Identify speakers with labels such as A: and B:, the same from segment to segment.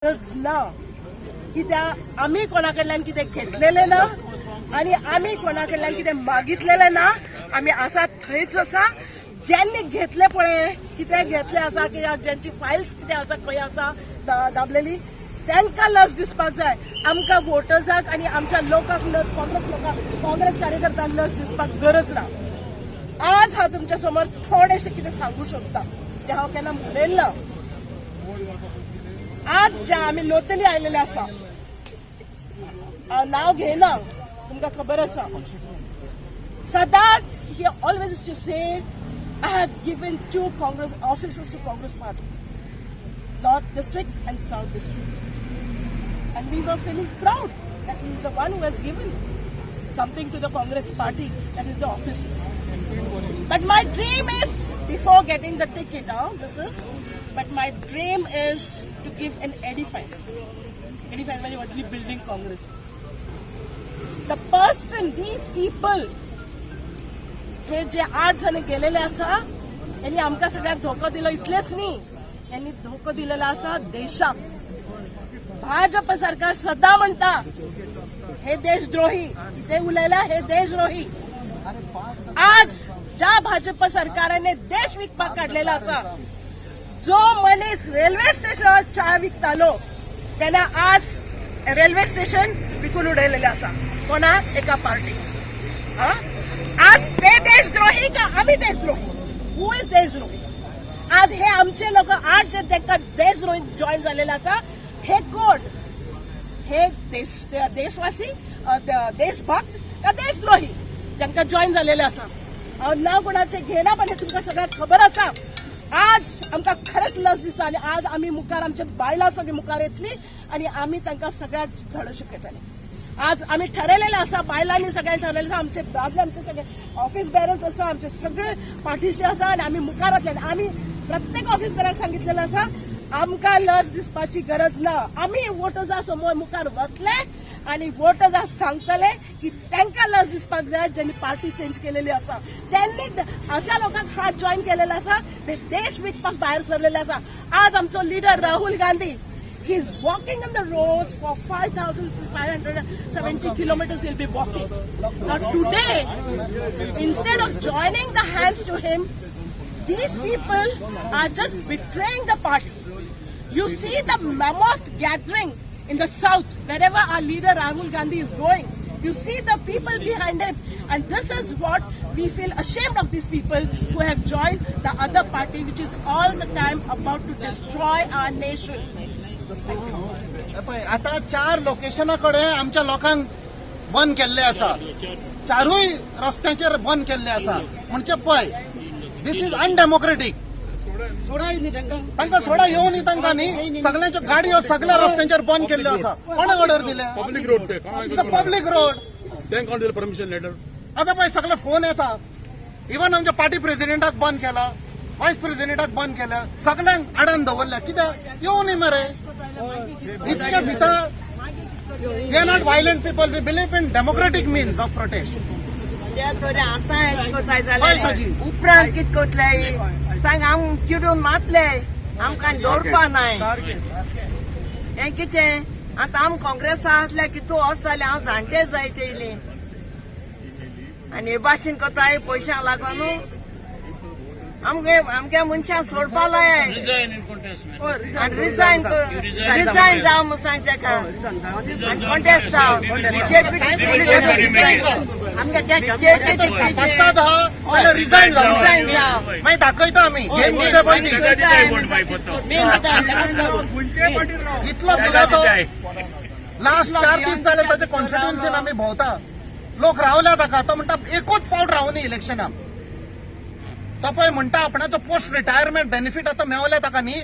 A: गरज ना, कित्याक आमी कोणा कडल्यान कितें घेतलेलें ना आनी आमी कोणा कडल्यान कितें मागितलेलें ना. आमी आसा थंयच आसा. ज्यांनी घेतले पळय कितें घेतलें आसा की ज्यांची फायल्स कितें आसा खंय आसा दाबलेली तांकां लज दिसपाक जाय. आमकां वोटर्साक आनी आमच्या लोकांक लज, काँग्रेस लोकांक, काँग्रेस कार्यकर्त्यांक लज दिसपाक गरज ना. आज हांव तुमच्या समोर थोडेशें कितें सांगू शकता तें हांव केन्ना म्हणेल ना. आज जे आमी लोतली आयलेले आसा, हांव नांव घेयना, तुमकां खबर आसा. सदांच he always used to say, I have given 2 Congress officers to Congress party, North District and South District, and we were feeling proud that he is the one who has given something to the Congress party, that is the offices. But my dream is, before getting the ticket, this is, but my dream is to give an edifice. Edifice means what we building Congress. The person, these people, हे जे 8 जण गेलेले आसा, यांनी आमकां सगळ्यांक धोको दिलो इतलेच न्ही, यांनी धोको दिलेलो आसा देशाक. भाजप सरकार सदां म्हणटा हे देशद्रोही, कितें उलयला हे देशद्रोही. आज ज्या भाजप सरकाराने देश विकपाक काडलेलो आसा, जो मनीस रेल्वे स्टेशनार च्या विकतालो तेन्ना आज रेल्वे स्टेशन विकून उडयलेलें आसा कोणा एका पार्टी. आज ते देशद्रोही का आमी देशद्रोही? Who is देशद्रोही? आज हे आमचे लोक आज जे तांकां देशद्रोही जॉईन जालेले आसा, हे कोण? हे देशवासी, देशभक्त का देशद्रोही तांकां जॉईन जालेले आसा? हांव नांव कोणाचें घेयना, पण हें तुमकां सगळ्यांक खबर आसा. आज आमकां खरेंच लज दिसता आनी आज आमी मुखार आमच्या बायलां सगळीं मुखार येतली आनी आमी तांकां सगळ्याक धडो शिकयतले. आज आमी ठरयलेलें आसा, बायलांनी सगळ्यांनी ठरयलें आसा, आमचे दादले, आमचे सगळे ऑफिस बेरर्स आसा, आमचे सगळे पार्टीचे आसा आनी आमी मुखार वतले. आमी प्रत्येक ऑफिस बेराक सांगितलेलें आसा, आमकां लज दिसपाची गरज ना. आमी वोटर्सा समोर मुखार वतले आनी वोटर्साक सांगतले की तांकां लज दिसपाक जाय ज्यांनी पार्टी चेंज केलेली आसा, त्यांनी अशा लोकांक हात जॉईन केलेलो आसा, ते देश विकपाक भायर सरलेले आसा. आज आमचो leader Rahul Gandhi, he is walking on the roads for 5,570 kilometers. He'll be walking. Now today, instead of joining the hands to him, these people are just betraying the party. You see the mammoth gathering in the south, wherever our leader Rahul Gandhi is going. You see the people behind him, and this is what we feel ashamed of, these people who have joined the other party, which is all the time about to destroy our nation.
B: आता 4 लोकेशना कडेन आमच्या लोकांक बंद केल्ले आसा, 4 रस्त्यांचेर बंद केल्ले आसा. म्हणजे पळय, this is undemocratic. तांकां सोडा येवं न्ही तांकां न्ही, सगळ्यांच्यो गाडयो सगळ्या रस्त्यांचेर बंद केल्ल्यो आसा. कोणें ऑर्डर दिल्या?
C: Public road,
B: public road.
C: तांकां कोण दिलें परमिशन लेटर?
B: आतां पळय सगळे फोन येता. इवन आमच्या पार्टी प्रेसिडेंटाक बंद केला, वायस प्रेसिडेंटाक बंद केल्या, सगळ्यांक आडान दवरल्या. कित्याक येवं न्ही मरे इतक्या भितर. We are not violent people, we believe in democratic means of protest.
D: आतां अशें कोताय जाल्यार उपरांत कितें कोतले सांग? आम चिडून मातले, आमकां दवरपा नाय. हें कितें आतां आम काँग्रेसा आसल्या कितू वर्स जालें, हांव जाणटे जायत येयली आनी हे भाशेन कोताय पयशांक लागून आमगे आमगे मनशांक सोडपा लाय आनी रिजायन रिजायन जावं म्हूण सांग तेका आनी कॉन्टेस्ट जावं.
B: रिजायन जावं, मागीर दाखयता आमी गेम कितें पळय ती. इतलो दिला तो लास्ट 4 दीस जाले ताचे कॉन्स्टिट्युएन्सीन आमी भोंवता, लोक रावल्या ताका. तो म्हणटा एकूच फावट रावनी इलेक्शनाक. तो पळय म्हणटा आपणाचो पोस्ट रिटायरमेंट बेनिफीट आतां मेवल्या ताका न्ही,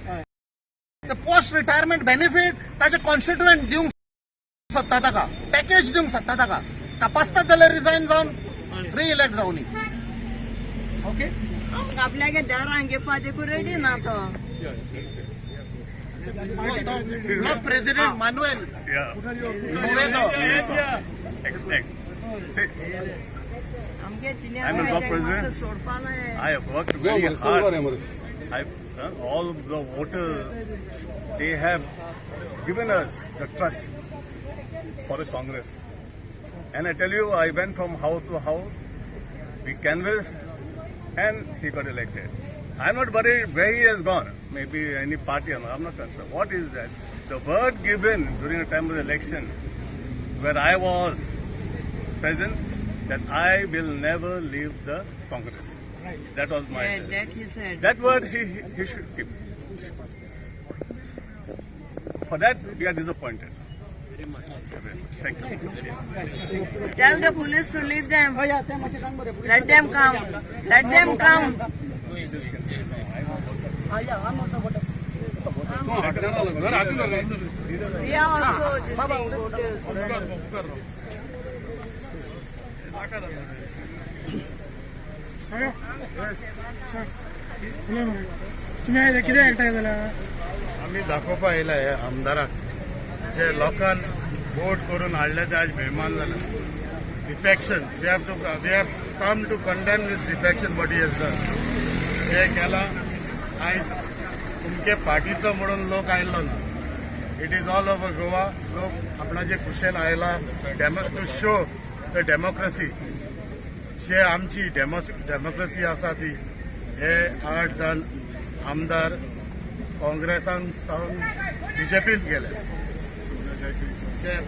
B: पोस्ट रिटायरमेंट बेनिफीट ताचे कॉन्स्टिट्युएंट दिवंक सोदता ताका, पॅकेज दिवंक सोदता ताका. तपासतात जाल्यार रिजायन जावन रिइलेक्ट जावनी.
D: ओके, आपल्यागे दारां घेवपा देखून रेडी ना तो.
B: ब्लॉक प्रेसिडेंट मानुएल गोवेचो.
C: I'm a block president. I have worked very hard. All the voters, they have given us the trust for the Congress. And I tell you, I went from house to house, we canvassed, and he got elected. I'm not worried where he has gone, maybe any party or not, I'm not concerned. What is that? The word given during the time of the election, where I was present, that I will never leave the Congress.
A: Right.
C: That was my...
D: Yeah, that he said.
C: That word he should keep. For that, we are disappointed. Very much. Thank you.
D: Tell the police to leave them. Let them come. Let them come. We are also this thing voters.
E: Sir, तुम्ही कितें एकठांय जाल्या?
F: आमी दाखोवपा येयला हे आमदाराक जे लोकांक vote करून हाडले ते आज बेमान जाले. Defection, we have come to condemn this defection what he has done. जे केलां आयज तुमचे पार्टीचो म्हणून लोक आयलो ना. It is all over Goa. लोक आपणाचे खुशेन आयला टू शो the democracy. जे आमची डेमोक्रेसी आसा ती हे 8 जाण आमदार काँग्रेसान सावन बीजेपीन गेले.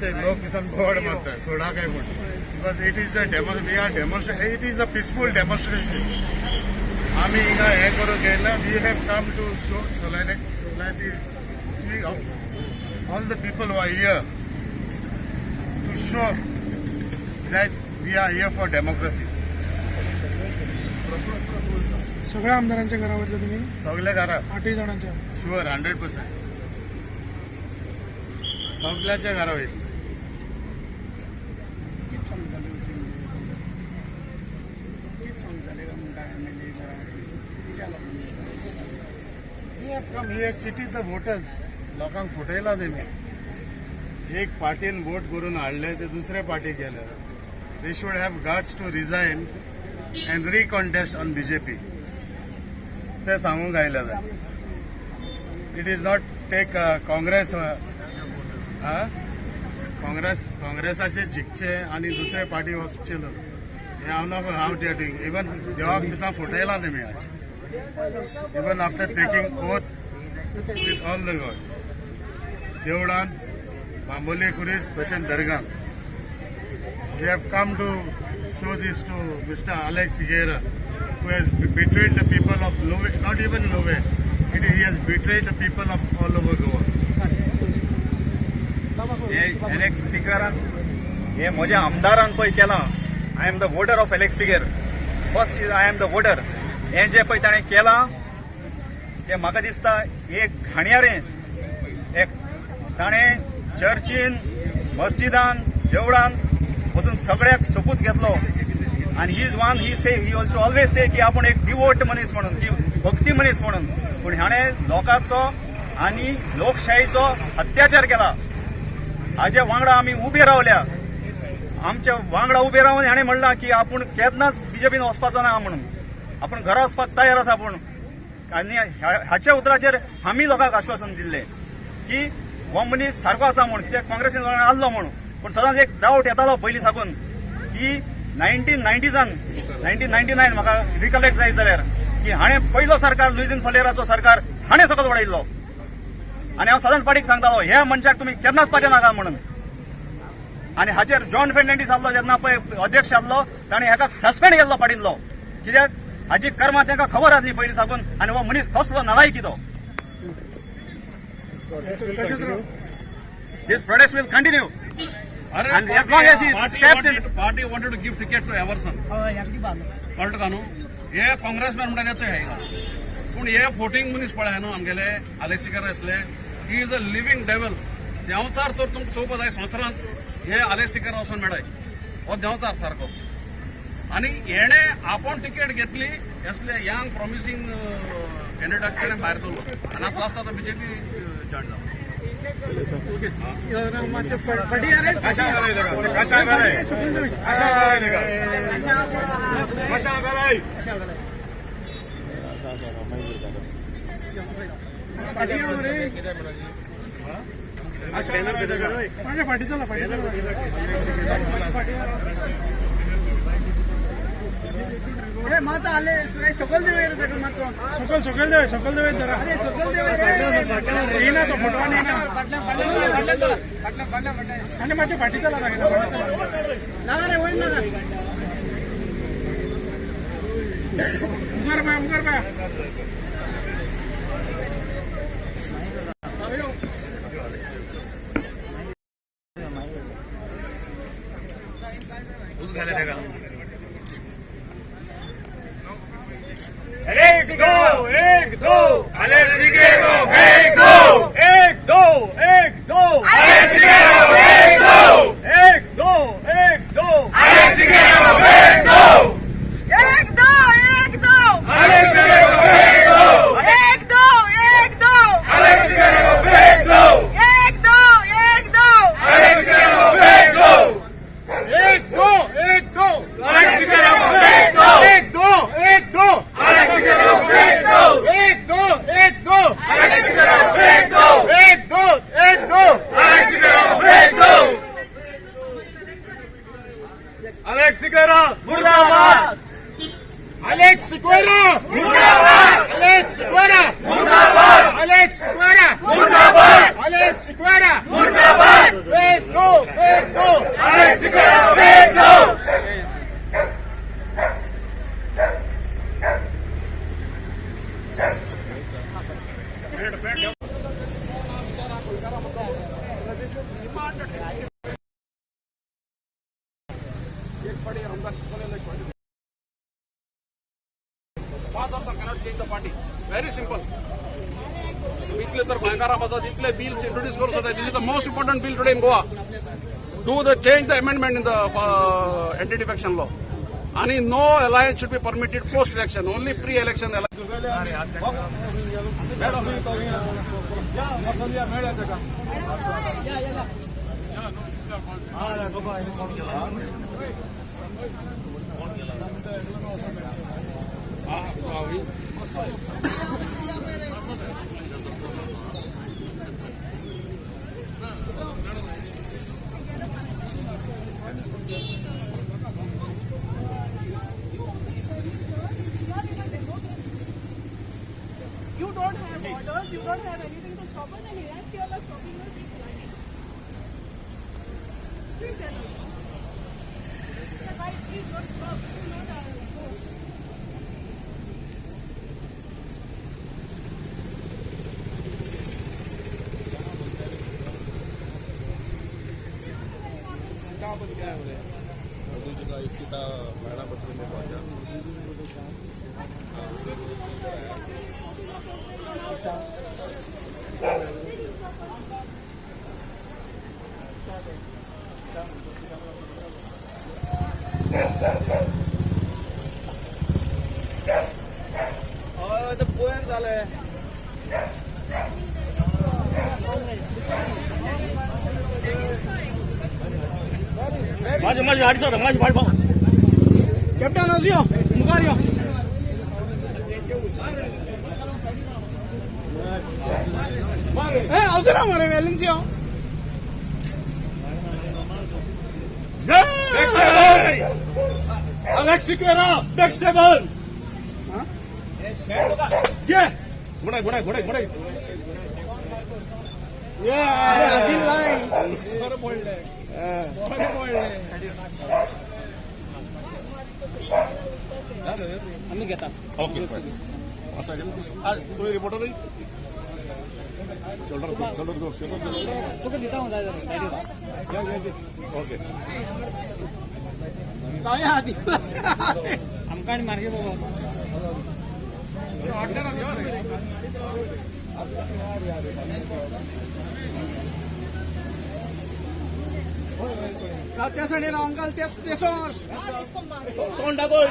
F: ते लोक दिसान बोर्ड मारता सोडा काय म्हण, because it is a we are demonstration, it is a peaceful demonstration. आमी हिंगा हें करूंक येयला. We have come to show solidarity all the people who are here to show that we are here for democracy.
E: सगळ्या आमदारांच्या घरा वतले तुम्ही?
F: सगळ्या घरा,
E: 8 जाणांच्या?
F: शुअर, 100% सगळ्याच्या घरा वयतले. We have come here, cheated the voters. लोकांक फटयला तेमी. एक पार्टीन वोट करून हाडले ते दुसरे पार्टीक गेले. They should have guts to resign and recontest on BJP. ते सांगूंक आयले जाय. It is not take Congress काँग्रेसाचे जिखचे आनी दुसरे पार्टी वचचे न्हू. हें हांव ना हांव they are doing. Even देवाक दिसा फटयला तेमी आज. Even after taking oath with all the god. देवळांत बांबोली कुरीस तशेंच दर्गांत. We have come to show this to Mr. Alex Sequeira, who has betrayed the people of Nove, not even Nove, he has betrayed the people of all over Goa.
G: Alex Sequeira हे म्हज्या आमदारान पळय केलां. I am the voter of Alex Sequeira. First is I am the voter. हें जें पळय ताणें केलां तें म्हाका दिसता एक घाणयारें. एक ताणें चर्चीन, मस्जिदान, देवळान वचून सगळ्याक सोपूत घेतलो. आनी he is one, he say, he also always say की आपूण एक डिवोट मनीस म्हणून, की भक्ती मनीस म्हणून. पूण हाणें लोकांचो आनी लोकशाहीचो अत्याचार केला. हाजे वांगडा आमी उबे रावल्या. आमच्या वांगडा उबे रावन हाणें म्हणलां की आपूण केन्नाच बीजेपीन वचपाचो ना म्हणून, आपूण घरा वचपाक तयार आसा आपूण. आनी हाच्या उतराचेर आमी लोकांक आश्वासन दिल्लें की हो मनीस सारको आसा म्हूण, कित्याक काँग्रेसीन आसलो म्हूण. पूण सदांच एक डावट येतालो पयलीं साकून की 1990सान 1999 म्हाका रिकलेक्ट जायत जाल्यार की हाणें पयलो सरकार लुईझीन फलेराचो सरकार हाणें सकयल वडयल्लो. आनी हांव सदांच पाटीक सांगतालो ह्या मनशाक तुमी केन्नाच पाटे नाका म्हणून. आनी हाचेर जॉन फेर्नांडीस आसलो जेन्ना पळय अध्यक्ष आसलो ताणें हाका सस्पेंड केल्लो पाटिल्लो, कित्याक हाची कर्मां तांकां खबर आसली पयलीं साकून. आनी हो मनीस कसलो नालायकी तो. This protest will continue. And as long as he steps in,
H: party wanted to give ticket to Everson. कळटा का न्हू? हे काँग्रेसमॅन म्हणटा तेचो हे पूण हे फोटींग मनीस पळय न्हू आमगेले आलेक्स सिकेरा आसले, he is a living devil. देंवचार तर तुमकां चोवपा जाय संवसारांत हे आलेक्स सिकेरा वचून मेळय हो देंवचार सारको. आनी हेणे आपूण तिकेट घेतली असले यंग प्रॉमिसींग कॅन्डिडेट तेणें भायर दवरलो आनी आतां लास्ट आतां बीजेपी जॉयन जालो.
E: माझ्या फाटी चला, फाटी चला.
B: मात आले सकल देवे रे ताका मातसो.
E: सकल सकल देवे, सकल देवे जरा.
B: अरे सकल देवे रे.
E: येना तो फोटो येना. आनी मातशें फाटी चला ताका.
B: ना रे वयर नाका.
E: मुखार पळय, मुखार पळय.
G: एक दो एक दो अलेक्स सिकेरो एक दो एक दो एक दो अलेक्स सिकेरो एक दो एक दो एक दो अलेक्स सिकेरो एक दो
D: एक दो एक दो
G: अलेक्स सिकेरो एक दो
D: एक दो एक दो
G: अलेक्स सिकेरो एक दो
D: एक दो एक दो
G: अलेक्स सिकेरो एक दो
F: एक दो एक दो
G: अलेक्स सिकेरो एक दो
F: एक दो एक दो
G: अलेक्स सिकेरो एक दो
F: एक दो एक दो
G: अलेक्स सिकेरो एक दो
F: एक दो एक दो
G: अलेक्स सिकेरो एक दो अलेक्स सिकेरो मुर्दाबाद
F: अलेक्स सिक्वेरा
G: मुर्दाबाद
F: अलेक्स सिक्वेरा
G: मुर्दाबाद
F: अलेक्स सिक्वेरा
G: मुर्दाबाद
F: अलेक्स सिक्वेरा
G: मुर्दाबाद
F: एक दो एक दो
G: अलेक्स सिकेरो एक दो
H: पांच वर्सां cannot change the party. Very simple. तुम्ही इतले तर गोंयकारां पासत इतले बिल्स इंट्रोड्यूस करूं शकता. This is the most important bill today in Goa. Do the change the amendment in the anti defection law. आनी no alliance should be permitted post election, only pre election alliance.
A: You don't have orders, you don't have anything to stop us, and yet you are stopping us with lies. Please tell us. Sir, why please don't stop? This is not our post.
E: Captain यो मुखार यो. ए अवसर मरे वेलेन्सियो.
H: Alex Sequeira next table. ये
C: गुणाय गुणाय गुणाय गुणाय.
E: अरे आदिल लाय. बरं पडले, बरं पडले.
I: आम्ही घेता.
C: ओके तुम्ही रिपोर्टर शोल्डर शोल्डर शोल्डर.
I: तुका दिता हांव जाय जाल्यार सायडीर.
C: ओके
B: साया आदिल.
I: आमकां आनी मारगे बाबा.
E: त्या सायडीन अंकल ते तेसोस.
C: तोंड दाखव.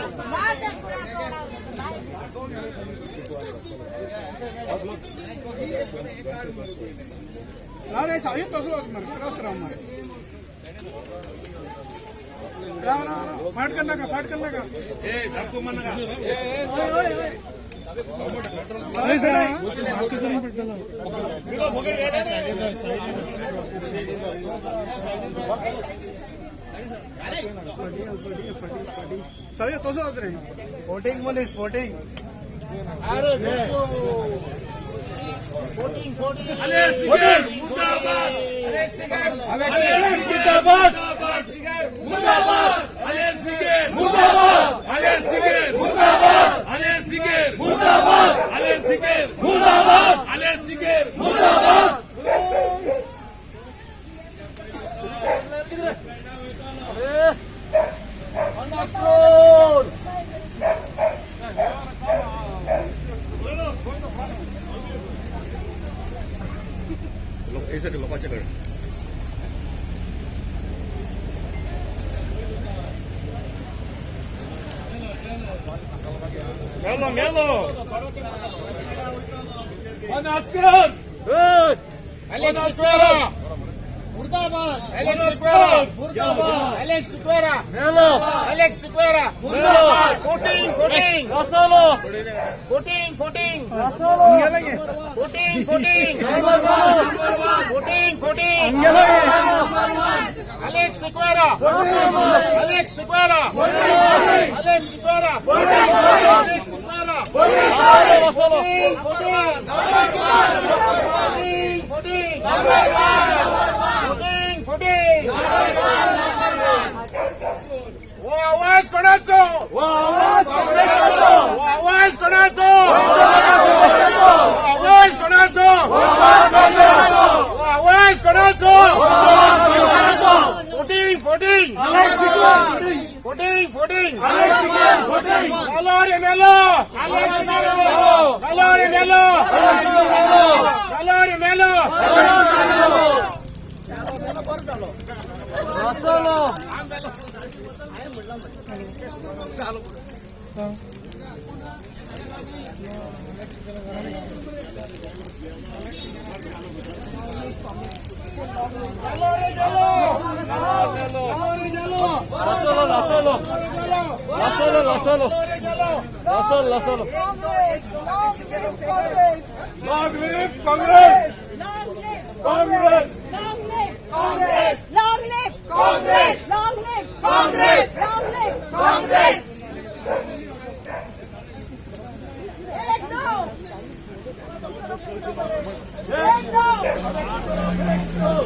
E: राव रे सावी तसोच मरे, रस राव मरे. राव राव राव फाट कर नाका, फाट कर नाका.
C: ए धापको मना.
E: ओय ओय ओय. वोटिंग मनीस voting.
F: Melo, Melo.
E: Alex Sequeira. Murdabad. Alex Sequeira. Murdabad. Alex Sequeira. Melo. Alex Sequeira. Murdabad. 14, 14. Rasolo. 14, 14. Rasolo. 14, 14. 14, 14. Alex Sequeira. Alex Sequeira. Alex Sequeira. Alex Sequeira. 14, 14. 14, 14. 14. वो आवाज कोणाचो? वो आवाज कोणाचो? वो आवाज कोणाचो? आवाज कोणाचो? वो आवाज कोणाचो? 14, 14. 14, 14. मेलो रे मेलो. मेलो रे मेलो. मेलो रे मेलो.
I: Rasolo. Rasolo, Rasolo. Rasolo, Rasolo.
F: Long live Congress!
A: Long live
F: Congress!
A: Long live Congress! Long live Congress! Long live Congress! Long live Congress! एक दो! एक दो! एक दो!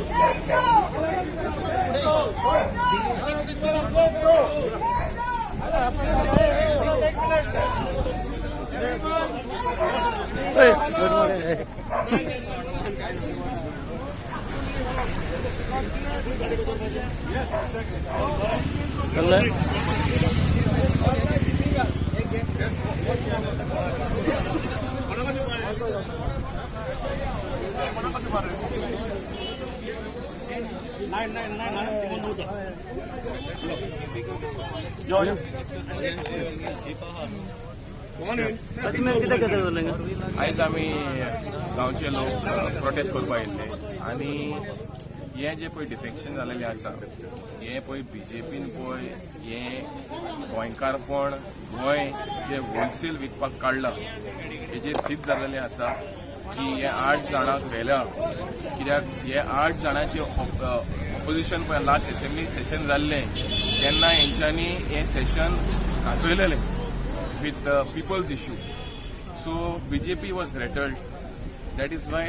J: आयज आमी गांवचे लोक प्रोटेस्ट करपाक आयिल्ले आनी हें जें पळय डिफेक्शन जाल्लें आसा हें पळय बीजेपीन पळय हें गोंयकारपण गोंय जें होलसेल विकपाक काडलां हेजेर सिद्ध जाल्लें आसा की हे 8 जाणांक व्हेल्या कित्याक हे 8 जाणांचे ऑपोजिशन पळय लास्ट असेंब्ली सेशन जाल्लें तेन्ना हेंच्यांनी हें Seshan गाजयलेलें with the people's issue. So BJP was rattled. That is why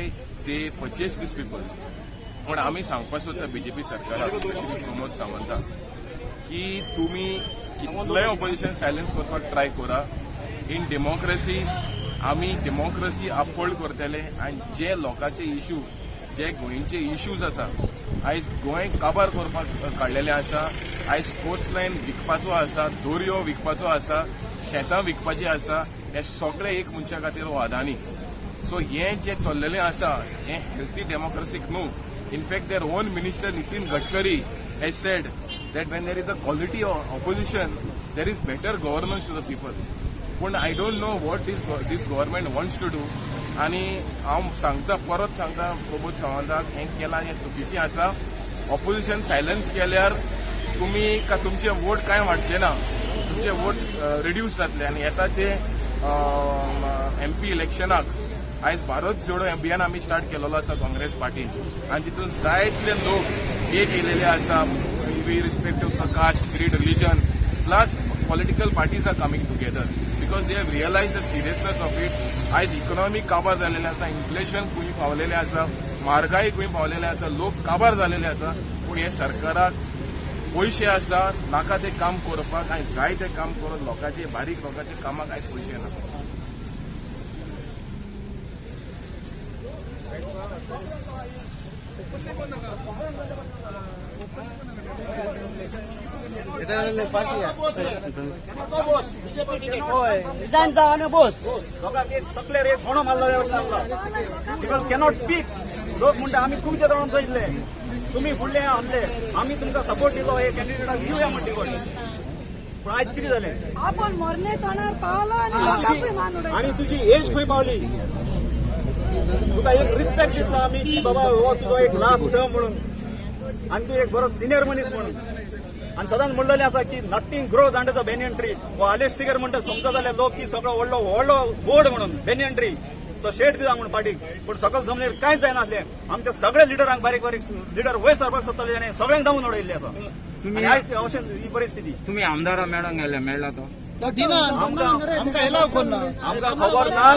J: they purchased these people. पण आम्ही सांगपाक सोदता बीजेपी सरकाराक, स्पेशली प्रमोद सावंताक, की तुमी कितलेय ऑपोजिशन सायलन्स करपाक ट्राय करा. इन डेमोक्रेसी आमी डेमोक्रेसी अपहोल्ड करतले आनी जे लोकांचे इश्यू, जे गोंयचे इश्यूज आसा, आयज गोंय काबार करपाक काडलेलें आसा, आयज कोस्ट लायन विकपाचो आसा, दोरयो विकपाचो आसा, शेतां विकपाची आसा, हे सगळे एक मनशा खातीर हो अदानी. सो हें जें चल्लेलें आसा हें हेल्थी डेमोक्रेसीक न्हू. In fact their own minister Nitin Gadkari has said that when there is a quality of opposition there is better governance to the people. पूण I don't know what this government wants to do. आनी हांव सांगता, परत सांगता प्रमोद सावंताक, हें केलां हें चुकीचें आसा. ऑपोजिशन सायलन्स केल्यार तुमी तुमचे वोट कांय वाडचे ना, तुमचे वोट रिड्यूस जातले आनी येता ते एम पी इलेक्शनाक आयज भारत जोडो अभियान आमी स्टार्ट केलेलो आसा काँग्रेस पार्टीन आनी तितून जायतले लोक एक येयलेले आसा, irrespective of caste, creed, religion, plus political parties are coming together because they have realize the seriousness of it. आयज इकॉनॉमी काबार जालेले आसा, इन्फ्लेशन खंय पावलेले आसा, म्हारगाय खंय पावलेले आसा, लोक काबार जालेले आसा. पूण हे सरकाराक पयशे आसा नाका ते काम करपाक आनी जाय ते काम करून लोकांचे, बारीक लोकांच्या कामाक आयज पयशे ना.
I: रिजायन जाव आनी बोस.
G: लोकांक एक तकलेर एक फोणो मारलो. People cannot speak. लोक म्हणटा आमी तुमचे तोंडान चोयतले, तुमी फुडले आमले, आमी तुमकां सपोर्ट दिलो, हे कॅन्डिडेटाक दिवया म्हण तिकोट. पूण आयज कितें जालें?
A: आपण मरणे तोंडार पावलो आनी लोकांकूय मान उडयलो.
G: आनी तुजी एज खंय पावली? तुका एक रिस्पेक्ट दितलो आमी की बाबा हो तुजो एक लास्ट टर्म म्हणून आनी तूं एक बरो सिनियर मनीस म्हणून. आनी सदांच म्हणलेलें आसा की nothing grows under the banyan tree. हो आलेश सिगर म्हणटा समजा जाल्यार लोक की सगळो व्हडलो व्हडलो बोर्ड म्हणून बेनियन ट्री तो शेड दिता म्हणून पार्टीक, पूण सकल जमनीर कांयच जायनासलें. आमच्या सगळे लिडरांक, बारीक बारीक लिडर वयर सरपाक सोदताले आनी सगळ्यांक दामून उडयल्ले आसा. आनी आयज अशें ही परिस्थिती.
E: तुमी आमदारा मेळोंक गेले, मेळ्ळा तो?
B: तो दिना, आमकां एलाव करना.
G: आमकां खबर ना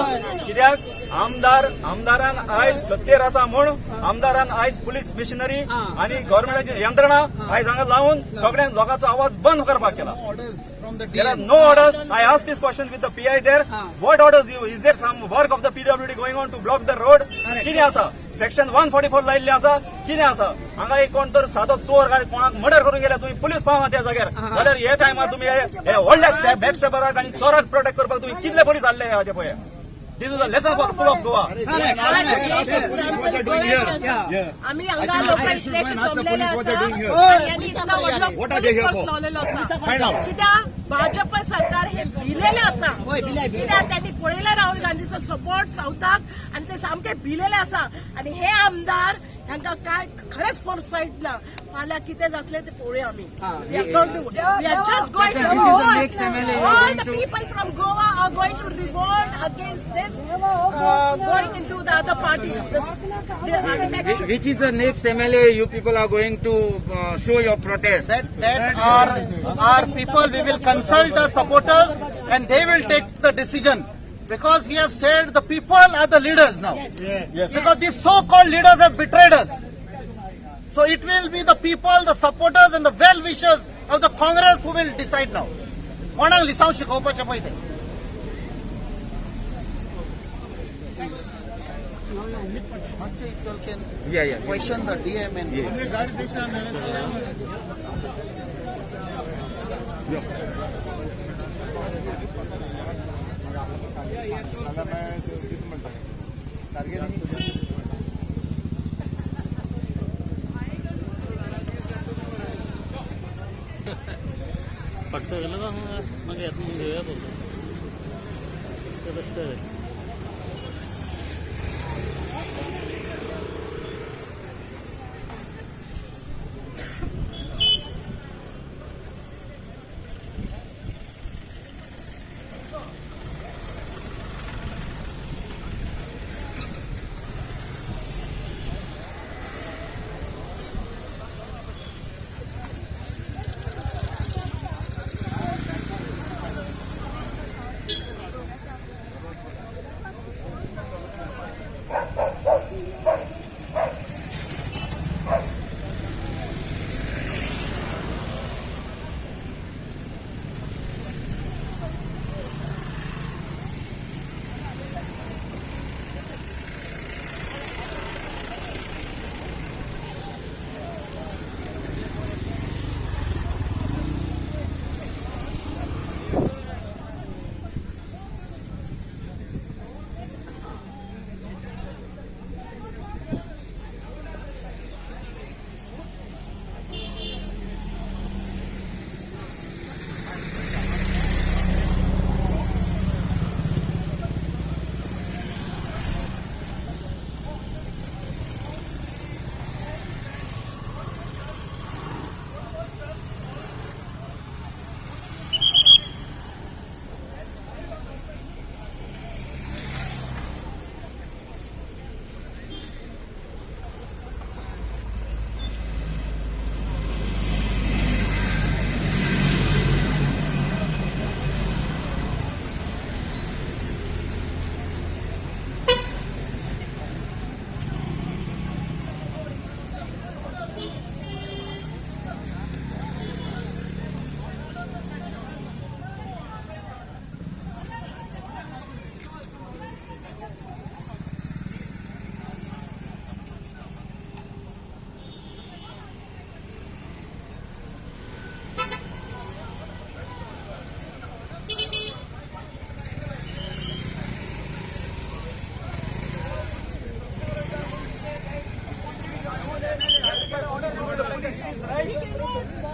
G: कित्याक आमदारान आयज सत्तेर आसा म्हूण आमदारान आयज पुलीस मिशनरी आनी गव्हर्मेंटाची यंत्रणा आयज हांगा लावन सगळ्यांक लोकांचो आवाज बंद करपाक केला.
B: From the
G: There are no orders. I asked this question with the PI there. What orders do you? Is there some work of the PWD going on to block the road? कितें आसा? Section 144 लायिल्लें आसा. कितें आसा? हांगा एक कोण तर सादो चोर काय कोणाक मर्डर करून गेल्या, तुमी पुलीस पावना त्या जाग्यार जाल्यार हे टायमार तुमी हे व्हडल्या स्टेप बॅक स्टेपराक आनी चोराक प्रोटेक्ट करपाक तुमी कितले पुलीस हाडले हाजे पळय. This is a lesson for full of Goa.
A: आमी हांगा लोकांक इलेक्शन जमलेले आसा आनी इतलो व्हडलो पुलीस फोर्स लावलेलो आसा. कित्याक भाजप सरकार हे भिलेले आसा. कित्याक त्यांनी पळयलें राहुल गांधीचो सपोर्ट सावथाक आनी ते सामके भिलेले आसा. आनी हे आमदार हांकां काय खरेंच फोर्स सायट ना. फाल्यां कितें जातलें तें पळोवया आमी. We are just going to revolt. All the people from Goa are going to revolt against this, going into the other party. This defection.
E: Which is the next MLA you people are going to show your protest?
B: That our people, we will consult the supporters and they will take the decision. Because we have said the people are the leaders now.
F: Yes.
B: Yes. Because these so-called leaders have betrayed us. So it will be the people, the supporters and the well-wishers of the Congress who will decide now. कोणाक लिसांव शिकोवपाचें पळय तें. मातशें if you all can question the DM and
I: फक्त गेलं ना मग यातून घेऊया बोलतो ते बसतं.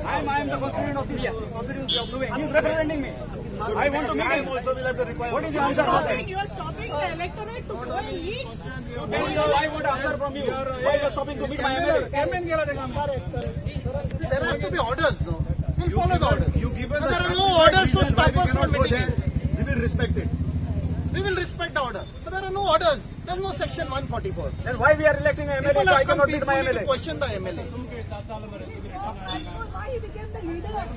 G: I am the constituent of this constituency of Nuvem. He is representing me. I want to meet him.
C: Also will have the requirement.
G: What is the answer for that?
A: You are stopping the electorate to go and eat.
G: I want answer from you. Why you are stopping to meet my MLA?
B: There have to be orders, no? We'll follow the orders.
C: You give us.
B: There are no orders to stop us from meeting.
C: We will respect it.
B: We will respect the order. But there are no orders. There is no section 144.
G: Then why we are electing an MLA?
B: People
G: I
B: have come
G: cannot meet my
B: peacefully to
G: MLA.
B: question the MLA.
A: Why he became the leader of?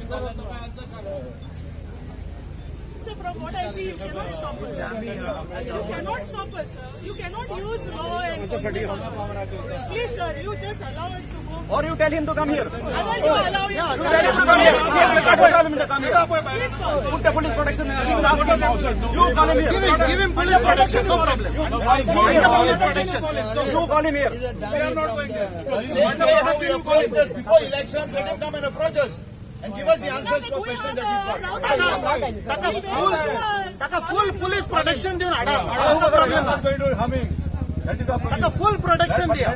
A: Sir, from what I see, you cannot stop us. You cannot stop us, sir. You cannot use law and please, sir, you just allow us to go.
G: Or you tell him to come here.
A: Otherwise, you allow him to
G: You tell him to come here. Tell him to come here.
A: Please call.
G: Put the police protection. He will ask him. You call him here.
B: Give him police protection, no problem. Give him police protection.
G: You call him here.
C: We are not going there. Approach us before elections. Let him come and approach us and give us the answers for questions that we've got.
B: ताका full police protection दिवन हाडा. No problem. ताका full protection दिया.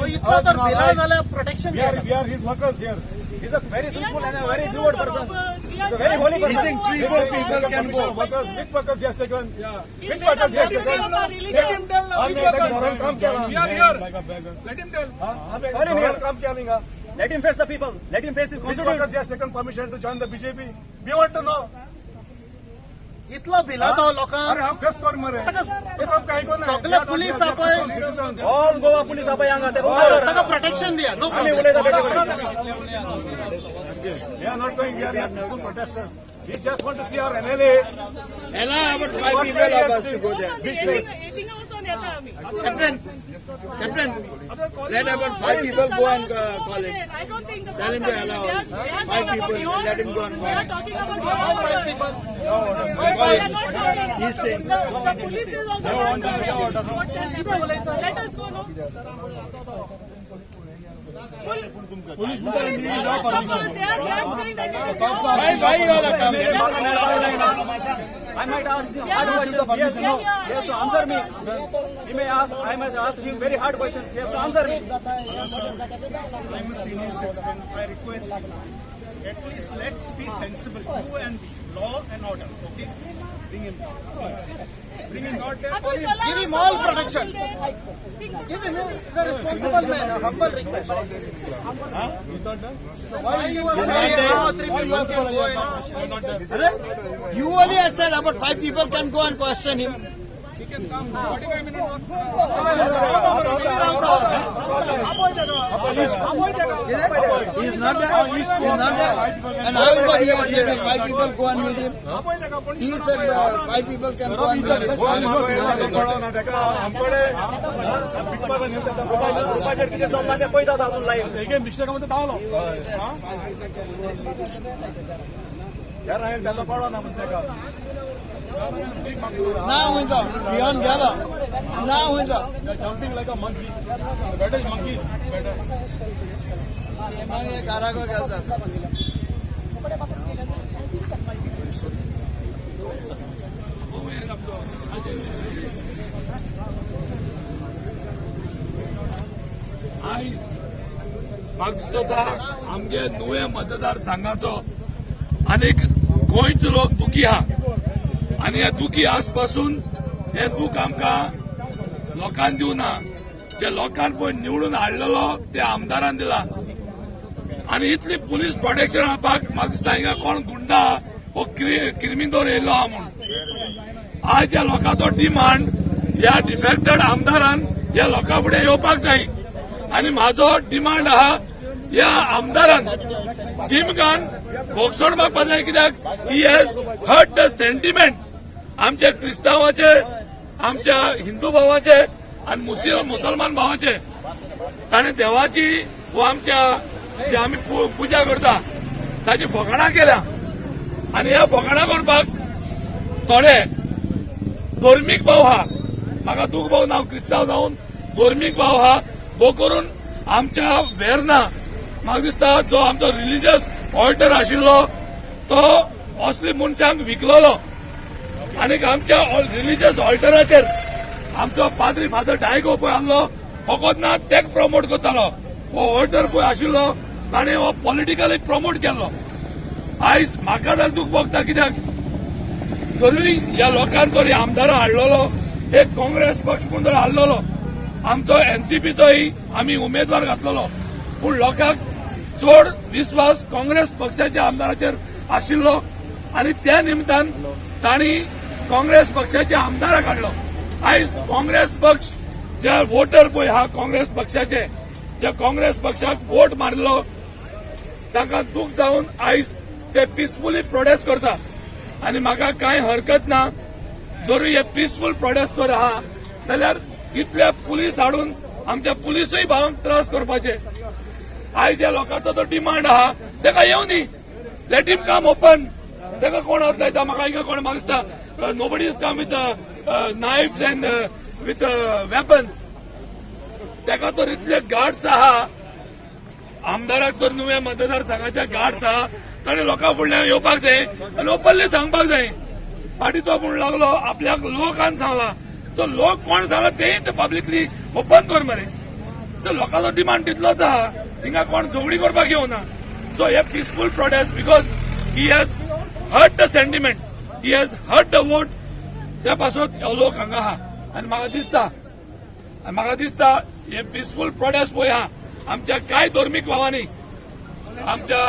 B: इतलो तर भिला जाल्यार protection दिया.
F: We are his workers here.
G: He's a very truthful and a very devout person. He's a very holy person.
C: He's saying 3-4 people can go.
F: Which workers he has taken?
A: Which workers he has taken?
E: Let him tell now. Which workers? We are here. Let him tell.
G: Call him here. Let him face the people. Let him face his
F: Which
G: constituents.
F: workers he has taken permission to join the BJP? We want to know.
B: इतलो भिला तो लोकांक.
F: अरे हम face कर मरे.
B: सगळे police आपय.
G: All Goa police आपय हांगा.
B: ताका प्रोटेक्शन दिया. No problem.
F: We are not going. We are peaceful protesters. We just want to see our MLA.
C: Allow about 5 people of us to go there. Captain, Captain, let about 5 people go and call him.
A: I don't think the
C: Tell him to allow 5 people. Let him go and
A: We
C: call
A: are
C: him.
A: talking about your people.
C: He's saying.
A: The police is also not what has happened. Let us go, no? Police will not stop us. They are saying that it is your
C: Why, why you all are coming?
G: I might ask him hard questions. Yes, no. He has to answer me. He may ask. I must ask him very hard questions. He has to answer me.
K: I'm a senior citizen. I request you, at least let's be sensible. You and me, law and order. Okay? Bring him. Please. Bring him. Not there.
B: Give him all protection. Give him. He's a responsible man. A humble request. Why you are saying 3 people can go and
C: Arre, you only have said about 5 people can go and question him.
K: He can come. 45 minutes.
C: He is not there. He is not there. And how could he have said 5 people go and meet him? He said 5 people can go and meet him. Now in the beyond gala. Now in the
F: jumping like a monkey. Better is monkey. Better.
E: आयज म्हाका दिसता आमगे नुवें मतदारसंघाचो आनीक गोंयचो लोक दुखी आहा आनी हे दुखी आज पासून हे दूख आमकां लोकांक दिवना, जे लोकांक पळय निवडून हाडलेलो ते आमदारान दिला आनी इतली पुलीस प्रोटेक्शन हाडपाक म्हाका दिसता हिंगा कोण गुंडा हो क्रिमिनल येयल्लो आहा म्हूण. आज ह्या लोकांचो डिमांड ह्या डिफेक्टेड आमदारान ह्या लोकां फुडें येवपाक जाय आनी म्हाजो डिमांड आहा ह्या आमदारान दिमकान भोगसण मागपाक जाय, कित्याक he has hurt the sentiments आमच्या क्रिस्तांवाचे, आमच्या हिंदू भावाचे आनी मुसलमान भावाचे. ताणें देवाची वो आमच्या जे आमी पुजा करता ताची फकाणां केल्या आनी ह्या फकाणां करपाक थोडे धर्मीक भाव हा, म्हाका दूख भाव नांव क्रिस्तांव जावन धर्मीक भाव हा, हो करून आमच्या वेर्ना म्हाका दिसता जो आमचो रिलिजियस ऑल्टर आशिल्लो तो असले मनशांक विकलोलो आनी आमच्या रिलिजियस ऑल्टराचेर आमचो पाद्री फादर डायगो पळय आहलो, फकत ना तेक प्रमोट करतालो. हो ऑल्टर पळय आशिल्लो ताणें हो पॉलिटिकली प्रमोट केल्लो. आयज म्हाका जाल्यार दूख भोगता, कित्याक तरूय ह्या लोकांक तरी आमदारां हाडलेलो एक काँग्रेस पक्ष म्हूण हाडलेलो, आमचो एनसीपीचोय आमी उमेदवार घातलेलो, पूण लोकांक चड विस्वास काँग्रेस पक्षाच्या आमदाराचेर आशिल्लो आनी त्या निमतान तांणी काँग्रेस पक्षाच्या आमदाराक हाडलो. आयज काँग्रेस पक्ष जे वोटर पळय हा काँग्रेस पक्षाचे, जे काँग्रेस पक्षाक वोट मारलो तांकां दूख जावन आयज ते पिसफुली प्रोटेस्ट करता आनी म्हाका कांय हरकत ना. जरूय हे पिसफूल प्रोटेस्ट जर आहा जाल्यार इतले पुलीस हाडून आमच्या पुलिसूय भावांक त्रास करपाचे. आयज ह्या लोकांचो तो डिमांड आहा, ताका येवनी, let him come open. ताका कोण हात लायता? म्हाका हिंगा कोण म्हाका दिसता nobody is come with knives and with weapons. ताका तर इतले गार्ड्स आहा, आमदाराक तर नुवें मतदारसंघाचे गार्ड्स आहा, ताणें लोकां फुडल्यान येवपाक जाय आनी ओपनली सांगपाक जाय. फाटीं तो म्हूण लागलो आपल्याक लोकान सांगला, तो लोक कोण सांगला तेय पब्लिकली ओपन कर मरे. सो लोकांचो डिमांड तितलोच आहा, हिंगा कोण झगडी करपाक येवना. सो हे peaceful protest because he has hurt the sentiments, he has hurt the vote, त्या पासत हो लोक हांगा आहा. आनी म्हाका दिसता हे पिसफूल प्रोटेस्ट पळय आहा, आमच्या कांय धर्मीक भावांनी आमच्या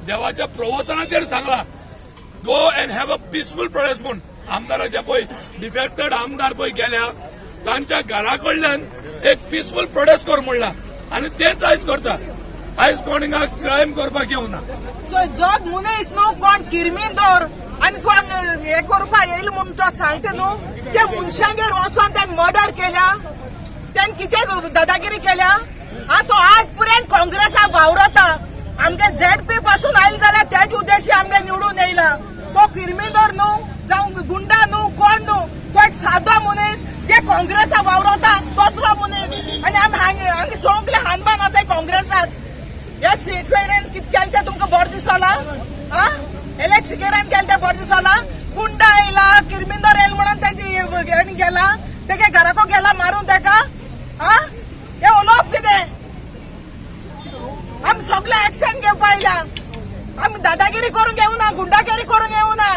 E: देवाच्या प्रवचनाचेर सांगला, go and have a peaceful protest म्हूण. आमदाराचे पळय डिफेक्टेड आमदार पळय गेल्या तांच्या घरा कडल्यान एक पिसफूल प्रोटेस्ट कर म्हणला आनी तेच आयज करता. आयज कोण हिंगा क्रायम करपाक येवना.
A: चोय, जग मनीस न्हू कोण किरमींदोर आनी कोण हे करपा येयले म्हूण तो सांगता न्हू, ते मनशांगेर वचोन तेणें मर्डर केल्या, तेणें कितें दादागिरी केल्या. आं, तो आज पर्यंत काँग्रेसाक वावरता. आमगे झेडपी पासून आयले जाल्यार तेज उद्देशी आमगे निवडून येयला. तो किरमींदोर न्हू, जावं गुंडा न्हू, कोण न्हू, तो एक सादो मनीस जे काँग्रेसाक वावरता तसलो मनीस. आनी आमी हांगा सगळे हानबान आसाय काँग्रेसाक. ह्या सिक्वेरान कितें केलें तें तुमकां बरें दिसलां? आं, एलेक्स सिकेरान केलें तें बरें दिसलां? गुंडा येयला, किरमिंदर येयला म्हणून तेजी गेला, तेगे घराको गेला मारून तेका. आं, हे उलोवप कितें? आमी सगळे एक्शन घेवपा आयल्या. आमी दादागिरी करूंक येवना, गुंडागिरी करूंक येवना,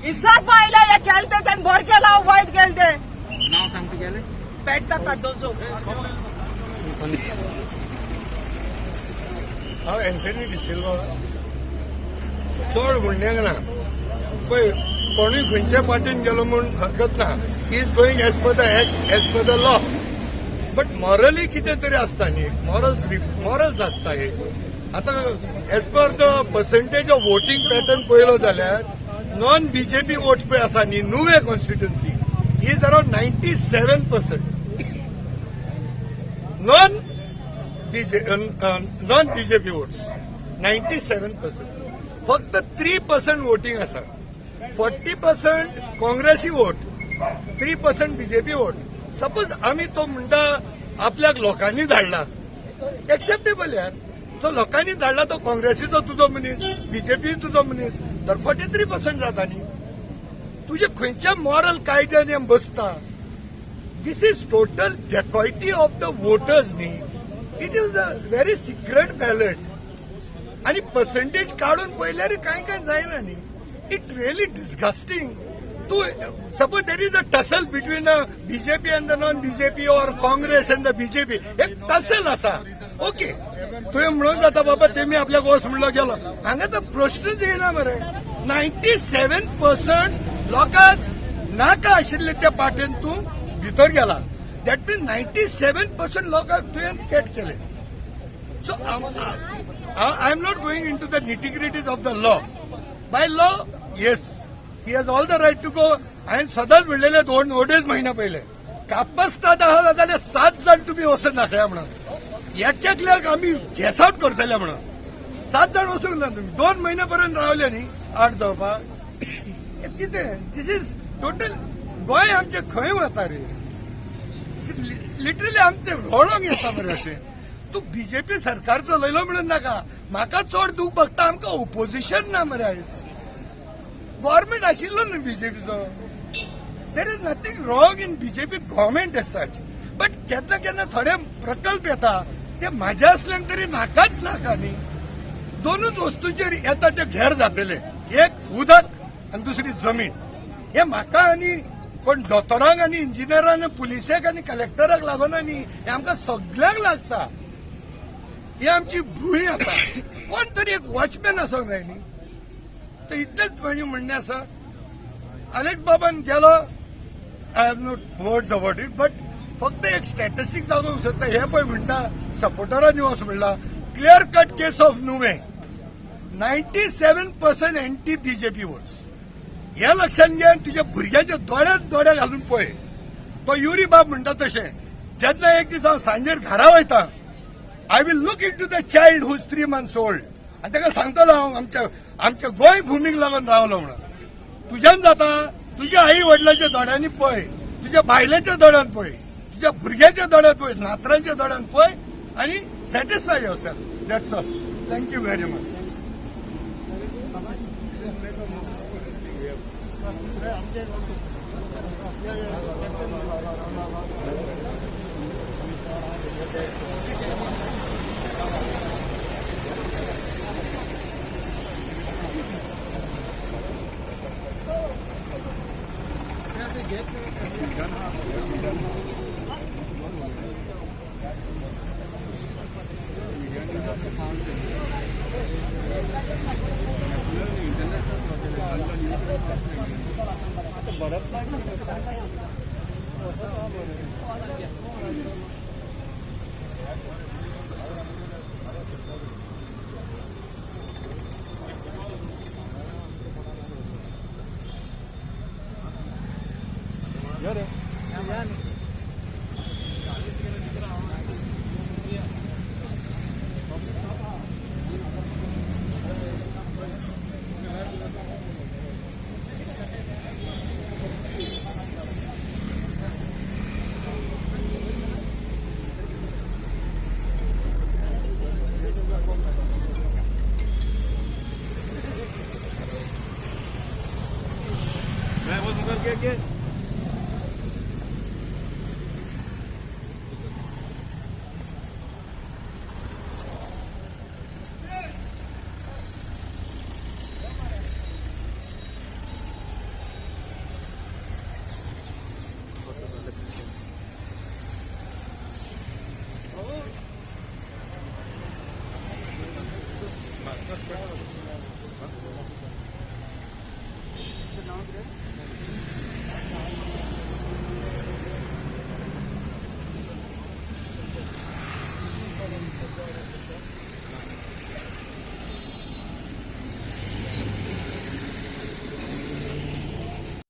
A: विचारपा आयल्या. हे केलें तें तेणें बरें केलां, वायट केलें तें?
G: नाव सांग तुगेलें.
A: पेटता कार्दोजो.
F: हांव एन्थनी डिसिल्वा. चड म्हणण्याक ना. पळय, कोणूय खंयच्या पार्टीन गेलो म्हूण हरकत ना. He is going as per the act, as per the law, but morally कितें तरी आसता न्ही, मॉरल्स मॉरल्स आसता एक. आतां as per the percentage of voting pattern पळयलो जाल्यार नॉन बीजेपी वोट पळय आसा न्ही, नुवें constituency is around 97% non BJP votes, 97%. फक्त 3% वोटींग आसा. 40% काँग्रेसी वोट, 3% बीजेपी वोट. सपोज आमी तो म्हणटा आपल्याक लोकांनी धाडला, एक्सेप्टेबल यार. तो लोकांनी धाडला, तो काँग्रेसीचो तुजो मनीस, बीजेपी तुजो मनीस, तर 43% जाता न्ही. तुजे खंयच्या मॉरल कायद्यान बसता? This is total dacoity of the voters न्ही. It is a very secret ballot आणि पर्सेंटेज काढून पळयल्यार कांय कांय जायना न्ही. It really disgusting. तूं suppose there is a tussle between the BJP and the non BJP or Congress and the BJP, एक टसल आसा, ओके, तुवें म्हणून जाता बाबा तेमी आपल्याक वच म्हणलो गेलो. हांगा तर प्रश्नच येना मरे. 97% लोकांक नाका आशिल्ले त्या पार्टीन तूं भितर गेला, that mean 97% लोकांक तुवें कॅट केले. So I am not going into the nitty-gritties of the law. By law, yes, he has all the right to go. हांवें सदांच म्हणलेले 2-2.5 महिना पयले, कापस्ताद आहा जाल्यार सात जाण तुमी वचून दाखया म्हणून.
L: एक एकल्याक आमी गॅस आउट करतले म्हणून 7 जाण वचूंक ना तुमी 2 म्हयने पर्यंत रावले न्ही आठ जावपाक. कितें this is total Goa आमचें खंय वता रे? लिटरली आमचें रडोंक येता मरे अशें. तूं बीजेपी सरकार चलयलो म्हणून नाका, म्हाका चड दूख बघता आमकां ओपोजिशन ना मरे. आयज गव्हर्मेंट आशिल्लो न्हू बीजेपीचो. There is nothing wrong in BJP government as such, but केन्ना केन्ना थोडे प्रकल्प येता ते म्हाज्या आसल्यान तरी नाकाच नाका न्ही. दोनूच वस्तूंचेर येता ते घेर जातले, एक उदक आनी दुसरी जमीन. हे म्हाका आनी कोण दोतोरांक आनी इंजिनियरांक पुलिसेक आनी कलेक्टराक लागना न्ही, हे आमकां सगल्यांक लागता. ही आमची भूंय आसा, कोण तरी एक वॉचमॅन आसूंक जाय न्ही. तर इतलेंच म्हजें म्हणणें आसा. आलेक्स बाबान गेलो, I have no words about it, but फक्त एक स्टॅटिस्टीक दाखोवंक सोदता. हे पळय म्हणटा सपोर्टरांनी वच म्हणला clear cut case of Nuvem 97% anti BJP votes. हे लक्षात घे आनी तुज्या भुरग्याच्या दोळ्यात दोळे घालून पळय. तो युरी बाब म्हणटा तशें जेन्ना एक दीस हांव सांजेर घरा वयता, I will look into the child who is 3 months old आनी ताका सांगतलो हांव आमच्या आमच्या गोंय भुमीक लागून रावलो म्हणून. तुज्यान जाता, तुज्या आई वडिलांच्या दोळ्यांनी पळय, तुज्या बायलेच्या दोळ्यान पळय, तुज्या भुरग्याच्या दोळ्यान पळय, नातरांच्या दोळ्यान पळय आनी satisfy yourself. That's all. Thank you very much.